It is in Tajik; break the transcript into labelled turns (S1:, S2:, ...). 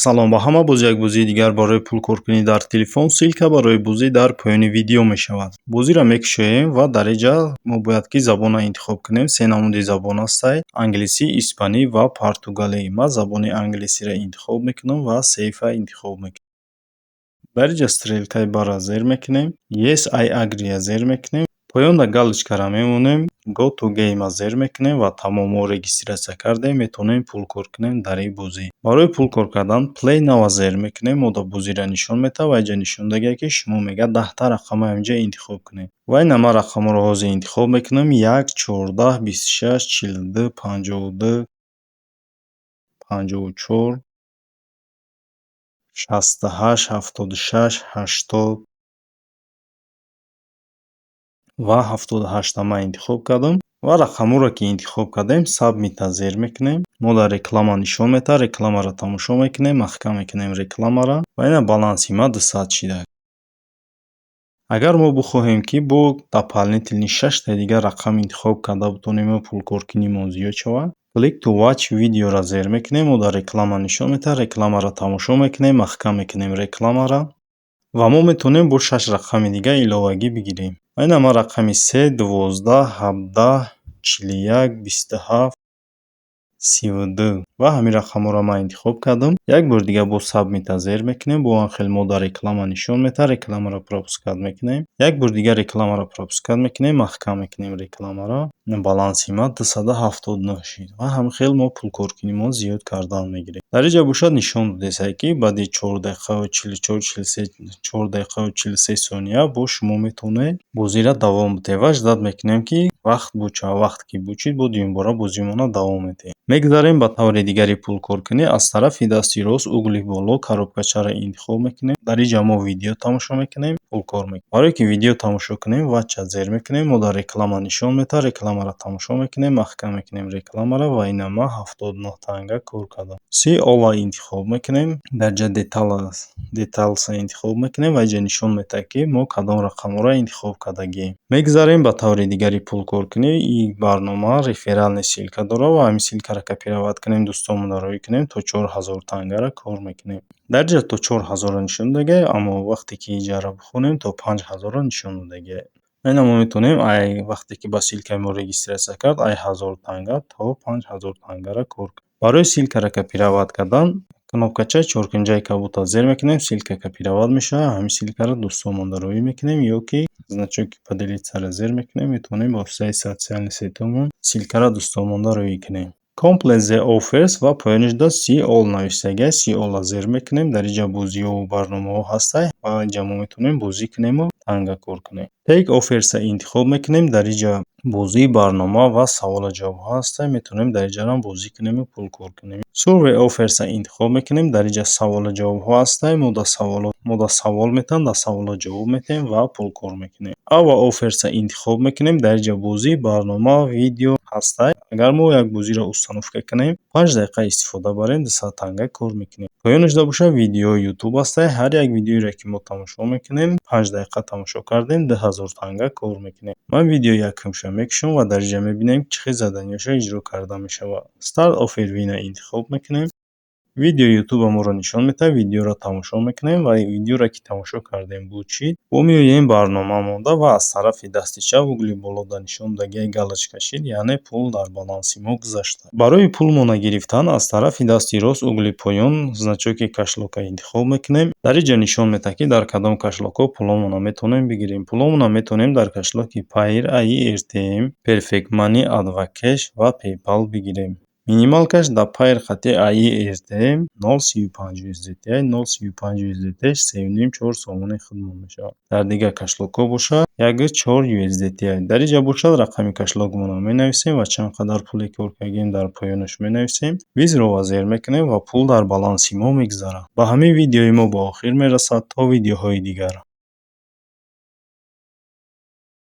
S1: Салом ба ҳама. Боз як бозии дигар барои пулкоркунӣ дар телефон. Ссылка барои бозӣ дар поёни видео мешавад. Бозиро мекушоем ва дар инҷа мо бояд ки забонро интихоб кунем. Се намуди забон ҳастай: англисӣ, испанӣ ва португалӣ. Ман забони англисиро интихоб мекунам ва save а интихоб мекунам. Дар инҷа стрелкаи барра зер мекунем, Yes, I agree зер мекунем, поёнда галочкаро мемонем, Go to game зер мекунем ва тамом, мо регистрация кардем, метавонем пул кор кунем дар ин бозӣ. Барои пул кор кардан Play Now зер мекунем, мо дар бозиро нишон медиҳад ва инҷа нишон додагист, ки шумо мегӯяд, 10та рақамро инҷа интихоб кунед. Ва ина ман рақамҳоро ҳозир интихоб мекунам: як, 14, 26, 42, 52, 54, 68, 76, 80 ва 78-та ман интихоб кардам. Ва рақамҳоро ки интихоб кардем, Submit а зер мекунем. Мо дар реклама нишон медиҳад, рекламаро тамошо мекунем, маҳкам мекунем рекламаро ва ина баланси ман 200 шуда. Агар мо бихоҳем, ки бо дополнительный шаштаи дигар рақам интихоб карда битонем ва пулкоркунимон зиёд шавад, Click to watch видеоро зер мекунем, мо дар реклама нишон медиҳад, рекламаро тамошо мекунем, маҳкам мекунем рекламаро ва мо метавонем бо шаш рақами дигар иловагӣ бигирем. Ва ина ман рақами се, 12, 17, 41, 27, 32 ва ҳамин рақамҳоро ман интихоб кардам. Як бори дигар боз Submit а зер мекунем, бо он хел мо дар реклама нишон медиҳад, рекламаро пропускать мекунем. Як бори дигар рекламаро пропускать мекунем, маҳкам мекунем рекламаро. Баланси ман 279 шуд ва ҳамин хел мо пулкоркунимон зиёд кардан мегирем. Дар инҷа бошад, нишон додааст, ки баъди 4 дақиқаву 44, 43, 4 дақиқаву 43 сония бо шумо метавонед бозиро давом бидиҳед ва ждать мекунем, ки вақт бучад. Вақт ки бучид, бо дуюмбора бозимонро давом медиҳем. Мегзарем ба таври дигари пулкоркунӣ. Аз тарафи дасти рост, угли боло, коробкачаро интихоб мекунем. Дар инҷа мо видео тамошо мекунем, пулкор мекунем. Барое ки видео тамошо кунем, Watch а зер мекунем, мо дар реклама нишон медиҳад, рекламаро тамошо мекунем, маҳкам мекунем рекламаро ва ина ман 79 танга кор кардам. See all а интихоб мекунем, дар ҷа Details а интихоб мекунем ва инҷа нишон медиҳад, ки мо кадом рақамҳоро интихоб кардагием. Мегзарем ба таври дигари пулкоркунӣ. Ин барнома реферальный ссылка дорад ва ҳамин ссылкаро копировать кунем, дӯстонмонро роҳӣ кунем, то 4000 тангара кор мекунем. Дар инҷа то 4000-ро нишон додагиай, аммо вақте ки инҷаро бихонем, то 5000-ро нишон додагиай. Ина мо метавонем ай вақте ки ба ссылкаи мо регистрация кард, ай 1000 танга то 5000 тангара кор кунем. Барои ссылкаро копировать кардан кнопкачаи чоркунҷаи кабудро зер мекунем, ссылка копировать мешавад, ҳамин ссылкаро дӯстонмонда роҳӣ мекунем ё ки значоки поделиться-ро зер мекунем, метавонем ба воситаи социальный сетьҳомон ссылкаро дӯстонмонда роҳӣ кунем. Complete the offers ва поёнашда See all навиштагиаст. See all-ро зер мекунем. Дар инҷа бозиҳову барномаҳо ҳастанд ва инҷа мо метавонем бозӣ кунему танга кор кунем. Take offers-ро интихоб мекунем. Дар инҷа бозӣ, барнома ва саволу ҷавобҳо ҳастанд. Метавонем дар инҷарам бозӣ кунему пул кор кунем. Survey offers-ро интихоб мекунем. Дар инҷа саволу ҷавобҳо ҳастанд. Мо дар савол метавонем, дар саволҳо ҷавоб медиҳем ва пул кор мекунем. Our offers-ро интихоб мекунем. Дар инҷа бозӣ, барнома, видео ҳастанд. Агар мо як бозиро установка кунем, 5 дақиқа истифода барем, 200 танга кор мекунем. Поёнашда бошад, видеои Ютуб ҳастанд. Ҳар як видеоеро ки мо тамошо мекунем, 5 дақиқа тамошо кардем, 2000 танга кор мекунем. Ман видеои якумша мекушам ва дар инҷа мебинем, чӣ хел заданиҳоша иҷро карда мешавад. Start offer win-а интихоб мекунем. Видеои Ютуба моро нишон медиҳад, видеоро тамошо мекунем ва видеоро ки тамошо кардем, буд чӣ? Бо меоем барнома монда ва аз тарафи дасти чап, угли болода нишон додагиай галочка шид, яъне пул дар баланси мо гузашта. Барои пулмона гирифтан аз тарафи дасти рост, угли поён, значоки кошелёка интихоб мекунем. Дар инҷа нишон медиҳад, ки дар кадом кошелёкҳо пуломонро метавонем бигирем. Пуломонро метавонем дар кошелёки Payeer, AirTM, Perfect Money, AdvCash ва PayPal бигирем. Минималкаш дар Payeer хати AirTM 0,35 USDT, 0,35 USDT 3,5-4 сомони худмон мешавад. Дар дигар кошелёкҳо бошад, 1,4 USDT. Дар инҷа бошад, рақами кошелёкмонро менависем ва чанд қадар пуле кор кардем, дар поёнаш менависем. Withdraw зер мекунем ва пул дар баланси мо мегузарад. Ба ҳамин видеои мо ба охир мерасад. То видеоҳои дигар.